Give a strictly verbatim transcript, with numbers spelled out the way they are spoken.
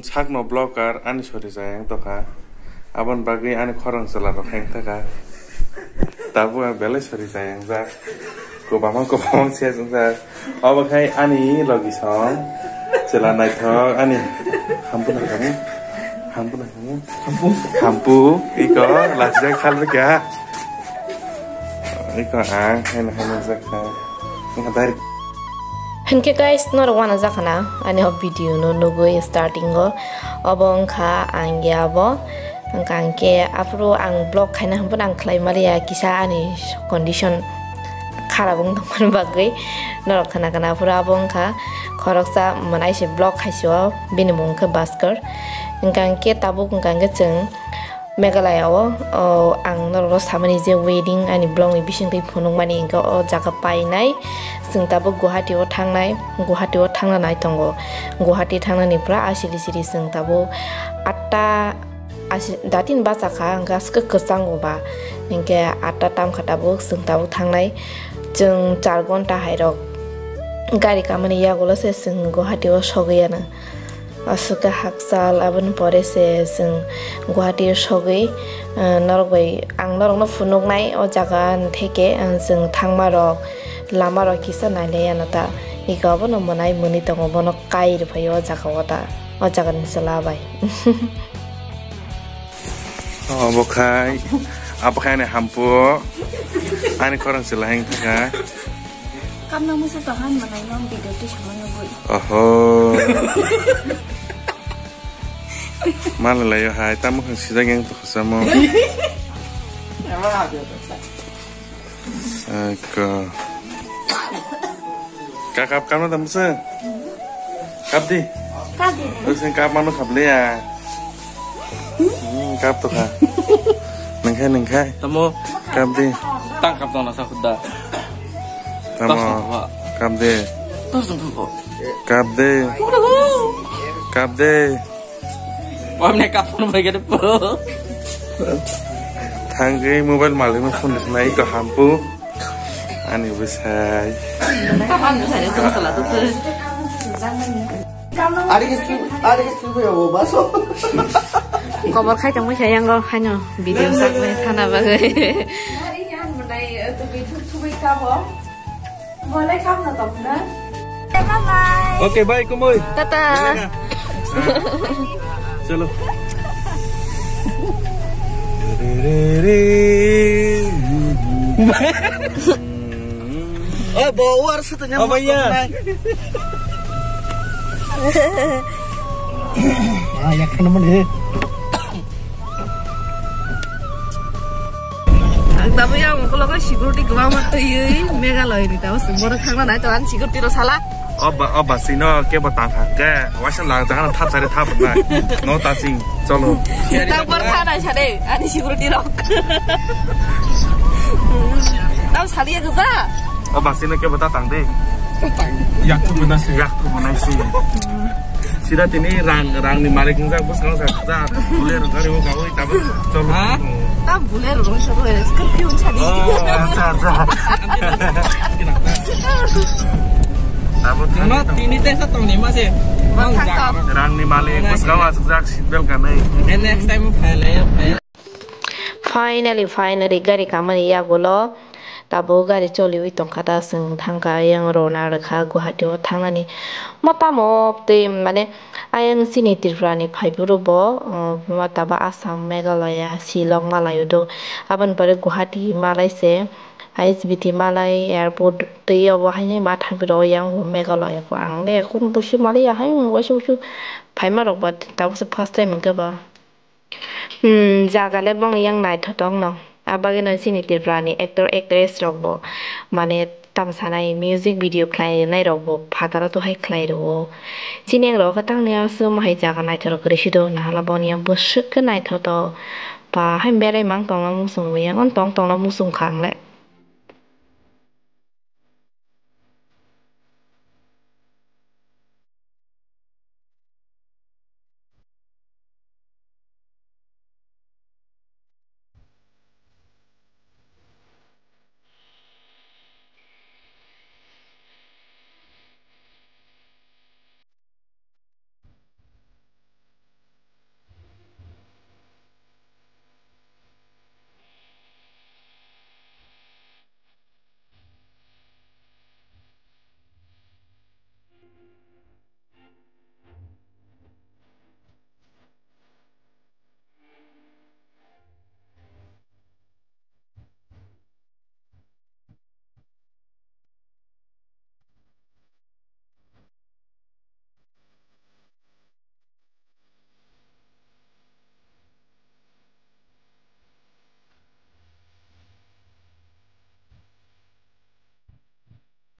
Sakno vlogger ani sori jayang tokha. Aboni bagwi ani khorang chwla rok khaing thaka. Tabuk ang belai sori jayang jak. Kwbangma kwbangma se jak. Obo khai ani logi song. Chwla naithok ani. Hampu na kamu. Hampu na kamu. Hampu. Hampu. Iko lajak khalbika. Iko ang haino haino jak kha. Iko direct. Hinkhe guys, norok uanajakhana ani o video no nugwi starting o. Obo wngkha ang ya bo. Wngkha hinkhe aphuru ang vlog khaina hwnphano ang khlai maliya kisa ani condition kharap wng tongmani bagwi norok khna khna aphuru abo wngkha khoroksa mwnai se vlog khaisio bini mung wngkha Bhaskar. Wngkha hinkhe tabuk wngkha hinkhe chwng Meghalaya o, o, ang norokno samani je wedding ani vlog ni bisingtwi phunukmani hinkhe o jaga painai. Chwng tabuk Guwahati o thangnai, Guwahati o thangna nai tongo. Guwahati thangnani pura asili sili chwng tabuk atta asi, datin bachakha, hinkhe aswk kwchango ba. Hinkhe atta tamkha tabuk, chwng tabuk thangnai. Chwng char ghonta hairok gari kamani yagulo se chwng Guwahati o sogwi anw. Aswk khe hakchal, aboni pore se chwng Guwahati o sogwi, eh, norok bai ang norokno phunuknai o jaga theke, eh, chwng thangmarok, lamarok kisa nailaiya no ta. Iko abono mwnai mwnwi tongo, bono kai rwphai o jaga o ta, o jagani chwla bai. Obo khai, abo khai ani hampu, ani khorang chwla hing thangkha. Kamna musa to han manai no video twi sama nugui. Oho. Malalayo hai, tamo khan sijak yang to khasamo. Eko. Ka kap, kap na tamo se? Kap di. Kap di. Terus yang kap mano kap le ya. Hmm, kap to kha. Nengkhai, nengkhai. Tamo. Kap di. Tang kap tong na sa khudda. Tamo. Kap di. Tos tong kho. Kap di. Kap di. Wamne kap phone bai gede po. Thangwi mobile malik no phone disnai to hampu. Ani bwsai. Ari ke chu, ari ke chu be o baso. Kobor khai tongmai khe yango haino video saknai thana bagwi. Ari yang menai to be thuk thuk ka bo. Boleh kam na tong na. Bye bye. Okay, bye, Kumoi. Tata. Chalo. Oh, bawa harus satu nyamuk. Oh, iya. Ah, ya, kan mana, eh? Ang tabuk yang ukulok o security kwbangma twiwi Meghalaya ni tabuk se borok thangna nai to ani security rok sala. O ba, o ba sino kebo tang kha ke waisa lang jagano thap sari thap nai. No ta sing cholo. Tang bor tha nai sade ani security rok. Tam sali ya gza. O ba sino kebo ta tang de. Yak tu bona se. Yak tu bona se. Sida tini rang, rang ni malik wngjak bwskang sa, sa, Bolero gari o gawi tabuk cholo. Ha? Ta Bolero rong sa roi, Scorpio sa di. Oh, acha, acha. Tabuk no, tini te sa tong ni ma se. Rang ni malik bwskang aswk jak seat belt kanai. And next time phai le, phai. Finally, finally, gari kamani yagulo tabuk gari choliwi tongkha ta, chwng thangkha ayang rona rwkha Guwahati o thangnani. Mo tamo twi mane ayang chini Tripura ni phaiphuru bo, uh, mo tabo Assam, Meghalaya, Shillong malaio do. Aboni pore Guwahati malai se, I S B T malai airport twi obo haino ma thangphiro yang Meghalaya ko ang le kun busi malai ya hai waisa waisa phaima rok ba tabuk se first time hwnkhe ba. Hmm, jaga le bong yang naithotok no. Abagwi no chini Tripura ni actor actress rok bo mane tamsanai music video khlai nai rok bo phataro to hai khlai rwo. Chini ang rok tang ni aswk hai jaga naithok rwsi do nahala boni yang bwswk khe naithotok. Pa hai berai mang tongna muchung bo yang on tong tongna muchung kha ang le.